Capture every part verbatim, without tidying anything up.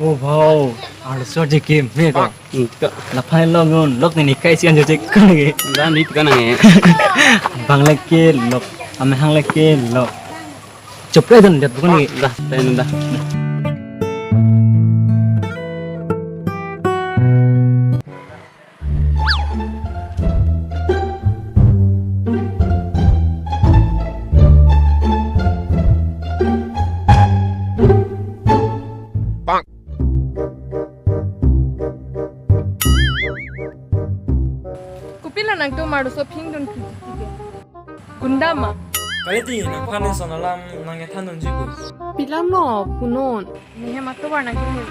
O bhau, arloso je kim, me ko. Hmm, ka- Laphai lo ngun, lok nini kai si anjo je kan ge. Da ni kan nge. Bang leke lok, amehang leke lok. Chop kai don jat bukan ge. Da, da, da. Kopilo nangtum arloso phingdun kiti ke? Gunda ma? Kaliti, nangphan ison alam nangkethandunji ko. Pilam lo, punon. Nehem atovar nangkemur.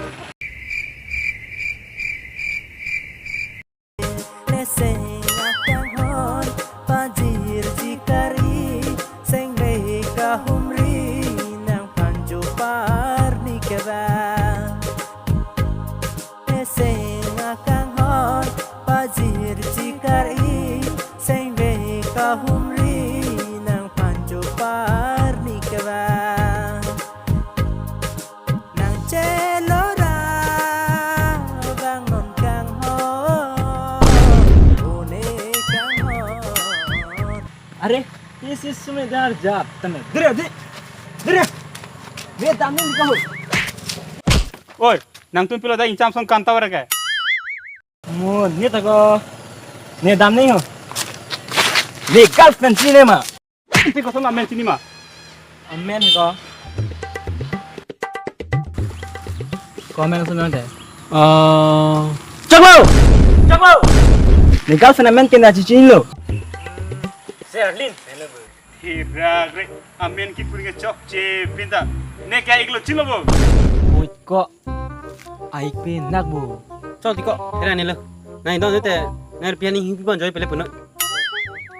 Neseng akanghon, pajirji kari, sengve kahumri, nangphan chopar ni kevang. Neseng akanghon, pajirji kari, sengve kahumri, nangphan chopar ni kevang. Nangchelo ra vang non kanghon, une kanghon. Are, this is Sumedar job. Tame, dire, di, dire. Ne damnei di kaho. Oi, nangtum pilo da ingcham song kanta ora ke? Mo, ne ta ko. Ne damnei ho. Ne girlfriend chinine ma. Ante koson amen chini ma? Amen ko. Ko amen koson ante? Ah, Choklo! Choklo! Ne girlfriend amen ke na chichinilo. Serlin. Hirak re, amen kipu ring chokche pinta. Ne kya iklo chinilo bo? Oi ko. Ai pe nak bo. Chok ti ko, hera ne lo. Nang idon te, nang rupiah ni hipi bon joy pele puno.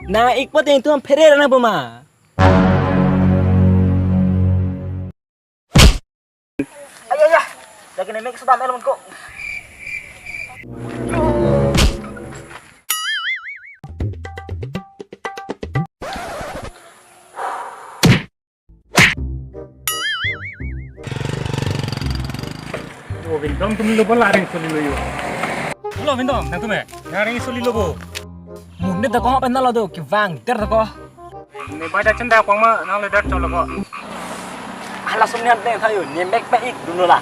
Nang ik po te tum phere ra na bo ma. Ay, ay, ay. Lagi nemek sudah melon ko. O Vindom, tum lo bo la ring soli lo yo. Hello Vindom, nangtum e? Nang ring soli lo bo. Munde da ko pen na lo do, kevang der da ko. Ne bai da chen da ko ma, nang le der cholo ko. Hala sum nian deng thayo, ne mek pe ik dun lo la.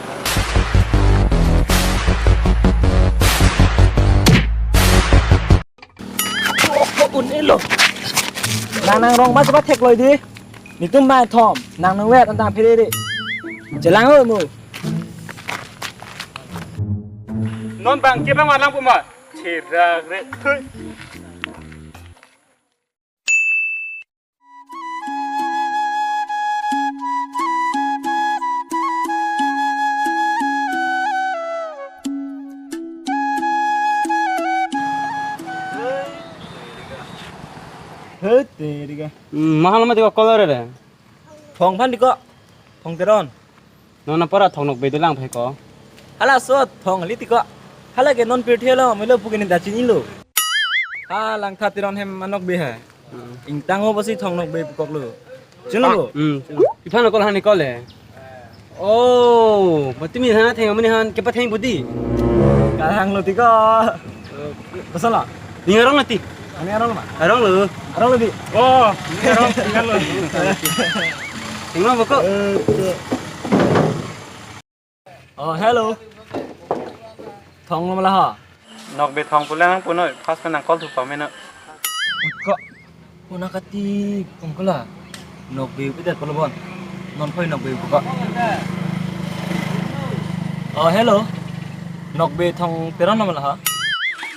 O, o, un elo. Nang nangrong ma chepathek loi di. Netum mai thom, nang nangvet antang phere di. Chelang ho mo. Non bang ke bang alang puma. Cherak re. Thui. Hei, teri ka. Hmm, mahal mati ko color re. Thong phan di ko. Thong Teron. Non apara thong Nokbe dolang phai ko. Hala so thong li ti ko. Hala ke non pirthe lo melo puke ne da chinilo. Ha Langtha Teron hem ma Nokbe ha. Hmm. Ingtang ho basi thong Nokbe pukok lo. Chino bo? Hmm. Iphan ko hani ko le. Oh, batimi hana theng amani han kepatheng budi. Kalang lo ti ko. Basa la? Ning arong lo ti. Ani arong ma? Arong lo. Arong lo di. Oh, ning arong, ning arong lo. Ning arong boko. Eh, Oh, hello. Thong lo ma la ha? Nokbe thong pulang punoi, first pen nang call thu pamena. Ko, una kati pungkula. Nokbe pu det ko lo bon. Non phoi Nokbe pu ko. Oh, hello. Nokbe Thong Teron lo ma la ha?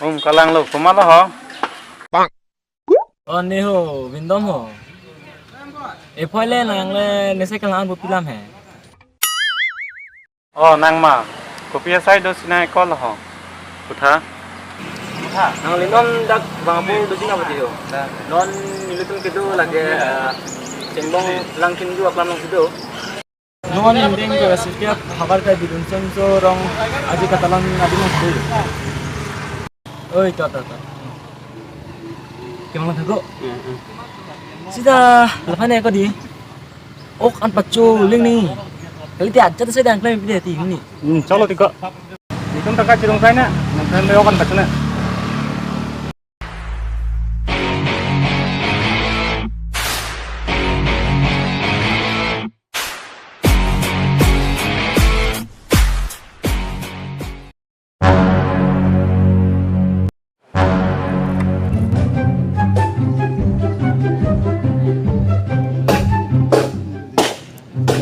Um, kalang lo, komat lo ho? Oh, ne ho, Vindom ho. E phoi le nang le nese kalang bu pilam he. Oh, nang ma. Kopi asai do sinai call ho. Kutha. Kutha. Nang linon dak bang apu do sina pati ho. Non nelitum kedo lake, eh, Chengbong Langkinju aklam long kedo. Non ding ke setiap habar ke bidun sonso rong aji katalan adi mas tu. Oi, ta, ta, ta. Kemang thako? Sida laphan ko di. Ok an pacho ling ni. Kali ti aja ta saya dang klem pide ti ni. Hmm, chalo tiko. Itum taka chirung kai na. Nang kan ok an pacho na.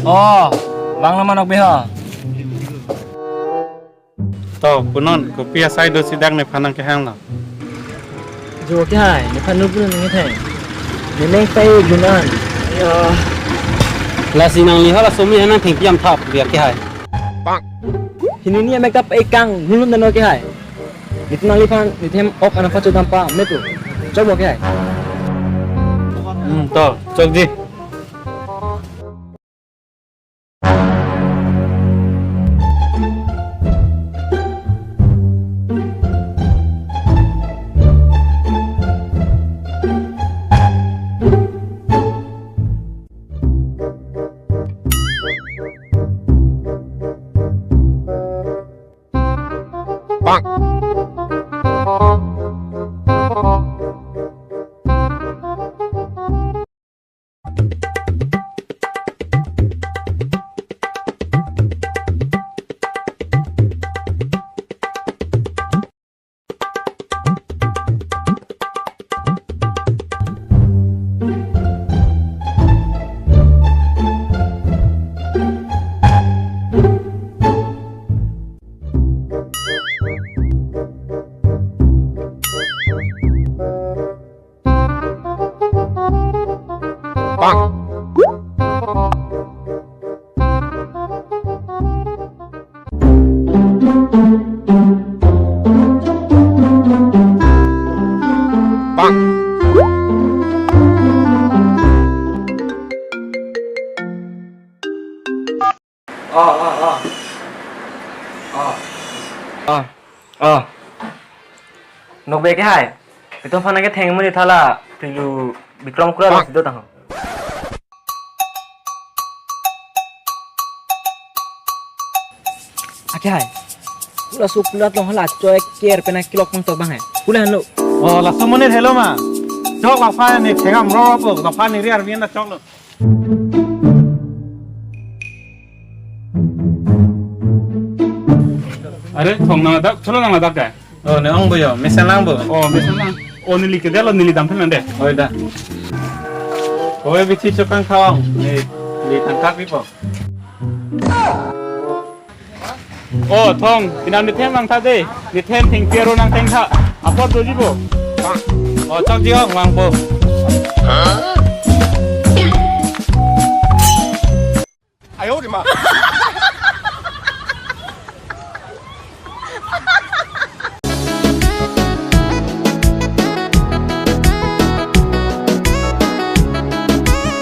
Oh, bang lo ma Nokbe ho. To, punon, kopi asai do si dak nephan nangkehang lo. Jo kehai, nephan nu punon nangkehang. Neneng pai gunan. Ya. Lasi nangli ho laso mi henang thengpi amthap, biar kehai. Hini ni amek tap ekang, nulun dano kehai. Nitu nangliphan, nithem ok an pacho dampa, metu. Chokbo kehai. Hmm, to, chokji. Oh, oh, oh. Oh. Oh, oh. Nokbe kehai. Itum aphan nangketheng amonit thala, pilu Bikram Kura lo si do tang ho. Akehai. Kula sukula tong hala choi ker pena kilok pang tobang hai. Kula hanlo. Oh, laso amonit helo ma. Chok laphan ne thengam ro po, laphan ne ri arvin na choklo. Are, thong nangladak, cholo nangladak ke? Oh, ne ong bo yo, mesen lang bo. Oh, mesen lang. Oh, neli ke delo, neli dam phen lang de. Oi da. Oi, bithi chokang khawang. Neli, neli tangkap ipo. Oh, thong, pinam nithem lang tha de. Nithem thengpi aro nangtheng tha. Apot doji bo. Oh, chokji ong, vangpo. Ayo, di ma.